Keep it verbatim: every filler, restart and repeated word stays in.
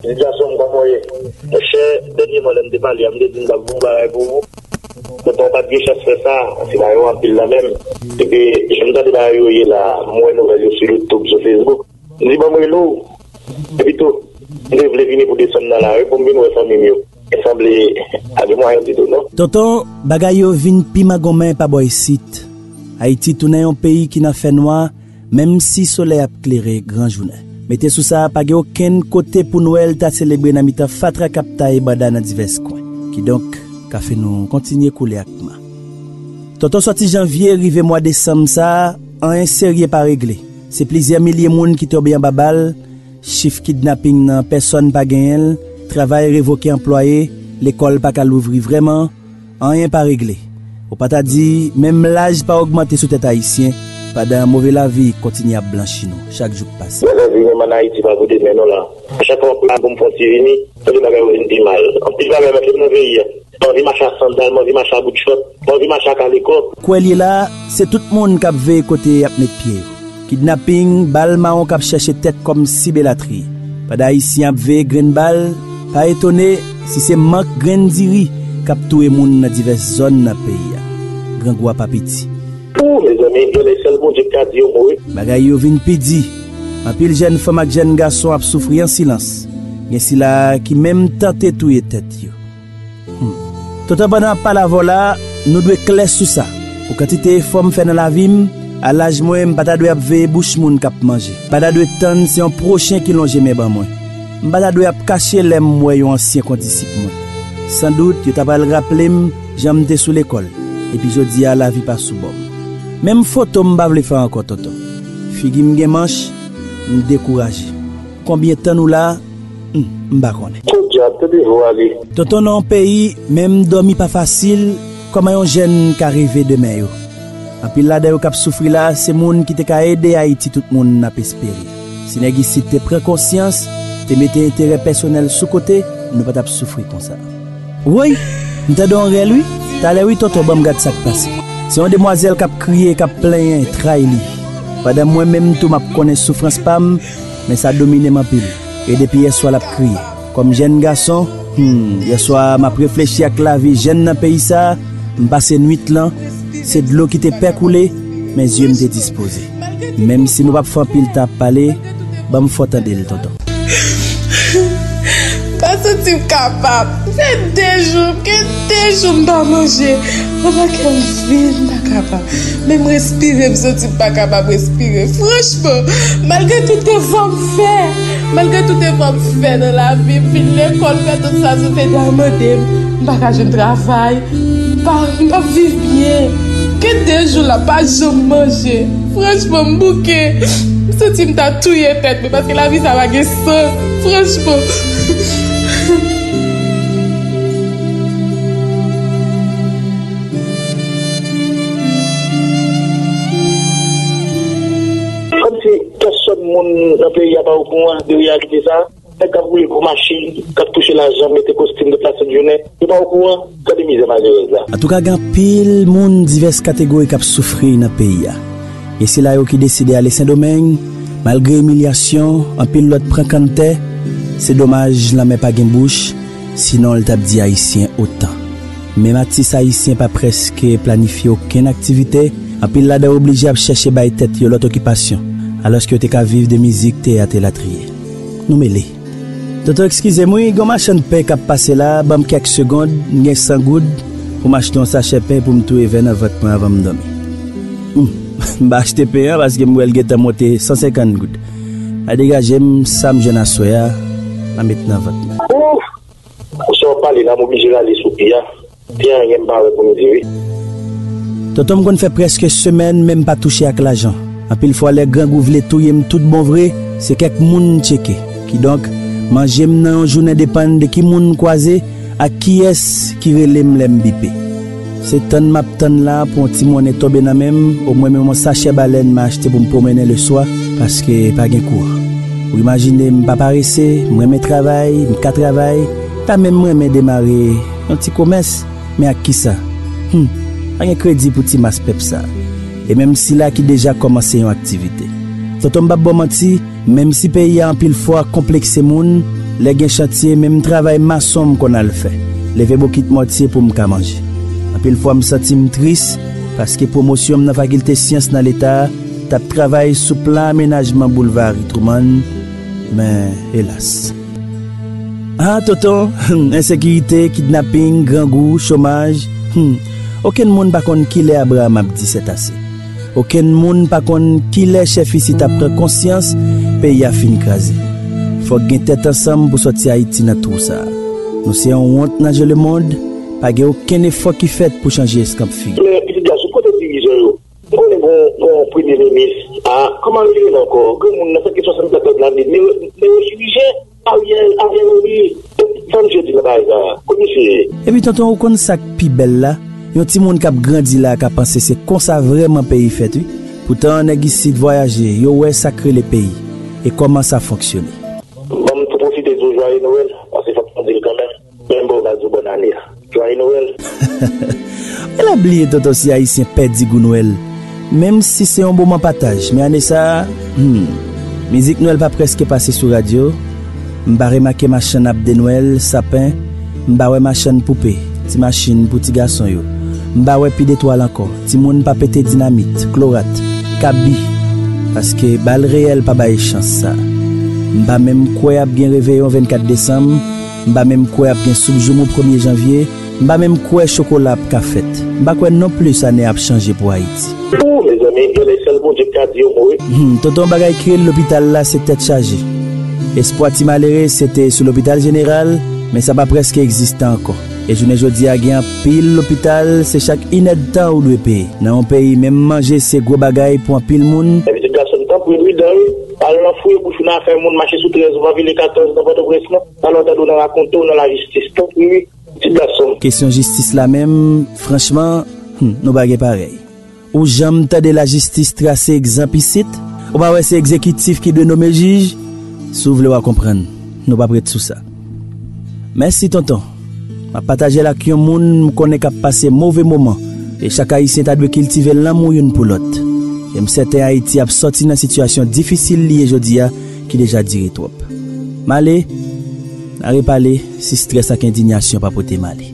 Li di, "Gason m, kòman w ye?" Monchè, dènyèman, lè m te pale a, m te di m t ap di yon bagay pou ou. Tonton pa t gen chans fè sa, se bagay yo anpil nan men m. Epi, jan m tande bagay yo ye la, m wè nouvèl yo sou YouTube, sou Facebook. M di, "Ban m rele w." Epi tou, m te vle vini pou desann nan lari pou m vin wè fanmi m yo. E sanble, pa gen mwayen ditou, non. Tonton, bagay yo vin pi mangonmen pa bò isit. Ayiti tounen yon peyi ki nan fènwa, menm si solèy ap klere gran jounen. Mete sou sa, pa gen okenn kote pou Nwèl ta selebre nan mitan fatra k ap taye banda nan divès kwen. Kidonk, kafe nou kontinye koule ak ma. Tonton, sòti janvye rive mwa desanm sa a, anyen serye pa regle. Se plizyè milye moun ki tonbe anba bal, chif kidnaping nan pèsòn pa genyen l, travay revoke anplwaye, lekòl pa ka louvri vrèman, anyen pa regle. Ou pa ta di, menm laj pa ogmante sou tèt Ayisyen, pandan move lavi kontinye ap blanchi nou, chak jou k pase. Move lavi menm ann Ayiti pa pou demen non la. Chak fwa m pa pou m fè yon ti vini, tande bagay yo vin pi mal. Anpil bagay mete m nan peyi a. M anvi mache ak sandal, m anvi mache ak bout chòt, m anvi mache ak alekò. Kwè l ye la, se tout moun k ap veye kote y ap met pye yo. Kidnaping, bal mawon k ap chèche tèt kòm sib elatriye. Pandan Ayisyen ap veye grenn bal, pa etone si se mank grenn diri k ap touye moun nan divès zòn nan peyi a. Grangou a pa piti. Ou, mezanmi, genlè sèl Bondye k ka di yon mo, wi. Bagay yo vin pi di. Anpil jèn fanm ak jèn gason ap soufri an silans. Gen sila ki menm tante touye tèt yo. Hmm. Tonton, pandan m ap pale avè w la, nou dwe klè sou sa. Pou kantite efò m fè nan lavi m, a laj mwen, m pa ta dwe ap veye bouch moun k ap manje. M pa ta dwe tann se yon pwochen ki lonje men ban mwen. M pa ta dwe ap kache lè m wè yon ansyen kondisip mwen. Sandout, yo ta pral raple m jan m te sou lekòl. Epi jodi a, lavi pa sou bò m. Menm foto m pa vle fè ankò, tonton. Figi m gen manch, m dekouraje. Konbyen tan nou la? Hmm, m pa konnen. Podyab, tande vwa li. Tonton, nan yon peyi, menm dòmi pa fasil, kòman yon jèn ka reve demen yo? Anpil ladan yo k ap soufri la, se moun ki te ka ede Ayiti tout moun ap espere. Si nèg isit te pran konsyans, te mete enterè pèsonèl sou kote, nou pa t ap soufri konsa. Woy, m tande yon rèl wi. Talè wi, tonton, ban m gad sa k pase. Se yon demwazèl k ap kriye, k ap plenyen, tray li. Pandan mwen menm tou m ap konnen soufrans pa m, men sa domine m anpil. E depi yèswa l ap kriye. Kòm jèn gason, hmm, yèswa m ap reflechi ak lavi jèn nan peyi sa, m pase nwit lan, se dlo ki te pè koule, men zye m te dispoze. Menm si nou p ap fè anpil tan ap pale, ban m fè w tande l, tonton. M pa santi m kapab. M fè de jou, m gen de jou m pa manje. Anba kè m vin, m pa kapab. Menm respire, m santi m pa kapab respire. Franchman, malgre tout efò m fè, malgre tout efò m fè nan lavi, m fin lekòl, fè tout sa Sentespri a mande m, m pa ka jwenn travay. M pa, m p ap viv byen. Gen de jou la, pa janm manje. Franchman, m bouke. M santi m ta touye tèt mwen, paske lavi sa pa gen sans. Franchman. Kòmsi pèsòn moun nan peyi a pa okouran de reyalite sa. Nèg k ap woule gwo machin, k ap touche lajan, mete kostim de plastik jounen, yo pa okouran, gade mizè malerèz la. Antouka, gen anpil moun divès kategori k ap soufri nan peyi a. Gen sila yo ki deside ale Sendomeng, malgre imilyasyon, anpil lòt pran kanntè. Se domaj, lanmè pa gen bouch, sinon l t ap di Ayisyen otan. Menm atis ayisyen pa prèske planifye okenn aktivite, anpil ladan yo oblije ap chèche bay tèt yo lòt okipasyon, alòske yo te ka viv de mizik, teyat elatriye. Nou mele. Tonton, eskize m wi, gen yon machann pen k ap pase la, ban m kèk segonn, m gen san goud pou m achte yon sachè pen pou m touye vè nan vant mwen anvan m dòmi. Hmm, m pa achte pen an paske m wè l gentan monte san senkant goud. M a degaje m, sa m jwenn aswè a, m a met nan vant mwen. Ouf! Sa w pale la, m oblije rale sou pye a. Gen anyen m pa wè pou m di wi. Tonton, m konn fè prèske semèn, men m pa touche ak lajan. Anpil fwa, lè grangou vle touye m tout bon vre, se kèk moun m tcheke. Kidonk, manje m nan yon jounen depann de ki moun m kwaze ak kiyès ki rele m lè m bipe. Se tann m ap tann la pou yon ti monnen tonbe nan men m, omwen menm yon sachè balèn m a achte pou m pwomennen leswa, paske pa gen kouran. Ou imajine, m pa parese, m renmen travay, m ka travay, m ta menm renmen demare yon ti komès. Men ak kisa? Hum, pa gen kredi pou ti mas pèp sa. E menm sila ki deja kòmanse yon aktivite. Tonton, m p ap ba w manti, menm si peyi a anpil fwa konplekse moun, Lè gen chantye, menm travay mason m konn al fè, leve bokit mòtye pou m ka manje. Anpil fwa m santi m tris, paske pwomosyon m nan fakilte syans nan Leta a t ap travay sou plan amenajman boulva Harry Truman, men elas. Ah, tonton, ensekirite, kidnaping, grangou, chomaj, hmm, okenn moun pa konn kilè Abraham ap di sètase. Okenn moun pa konn kilè chèf isit ap pran konsyans peyi a fin kraze. Fòk gen tèt ansanm pou sòti Ayiti nan twou sa a. Nou se yon wont nan je lemonn, pa gen okenn efò ki fèt pou chanje eskanp figi. Men, pitit gason, kote dirijè yo? M konnen gon, gon premye minis. Ah, kòman li rele ankò? Granmoun nan, sa gen swasannkatòz lane. Newo-, newochirijyen, Ariel, Ariel Henry. Sa misye di nan bagay sa a? Kot misye ye? Epi tonton, ou konn sa k pi bèl la? Yon timoun k ap grandi la ka panse se konsa vrèman peyi fèt, wi. Poutan, nèg isit vwayaje, yo wè sa k rele peyi e kòman sa fonksyone. Ban m tou pwofite di w jwaye Nwèl, paske fòk nou di l kanmenm. Menm bon, m pral di w bòn ane a. Jwaye Nwèl. Ou genlè bliye, tonton, si Ayisyen pèdi gou Nwèl. Menm si se yon moman pataj, men ane sa a, hmm, mizik Nwèl pa prèske pase sou radyo. M pa remake machann ap de Nwèl, sapen. M pa wè machann poupe, ti machin pou ti gason yo. M pa wè pil etwal ankò. Timoun pa pete dinamit, klorat, kabi. Paske bal reyèl pa bay chans sa. M pa menm kwè ap gen reveyon vennkat desanm. M pa menm kwè ap gen soup joumou premye janvye. M pa menm kwè chokola ap ka fèt. M pa kwè nonplis ane a ap chanje pou Ayiti. Ou, mezanmi, genlè sèl Bondye k ka di yon mo, wi. Hmm, tonton, bagay ki rele lopital la, se tèt chaje. Espwa ti malere, se te sou lopital jeneral, men sa pa prèske egziste ankò. E jounen jodi a, gen anpil lopital, se chak inèdtan ou dwe peye. Nan yon peyi, menm manje se gwo bagay pou anpil moun. Epi ti gason, tanpri, pridan, wi. Al nan fouye bouch ou nan afè moun, mache sou trèz ou, pa vile katòz nan Pòtoprens, non. Talè w tande w nan rakonte w nan lajistis. Tanpri, wi. Ti gason. Kesyon jistis la menm, franchman, hmm, nou pa gen parèy. Ou janm tande lajistis trase egzanp isit? Ou pa wè se egzekitif ki dwe nome jij? Si w vle w a konprann, nou p ap ret sou sa. Mèsi, tonton. M ap pataje l ak yon moun m konnen k ap pase move moman, e chak Ayisyen ta dwe kiltive lanmou youn pou lòt. E m sèten Ayiti ap sòti nan sitiyasyon difisil li ye jodi a, ki deja dire twòp. M ale, n a repale, si estrès ak endinyasyon pa pote m ale.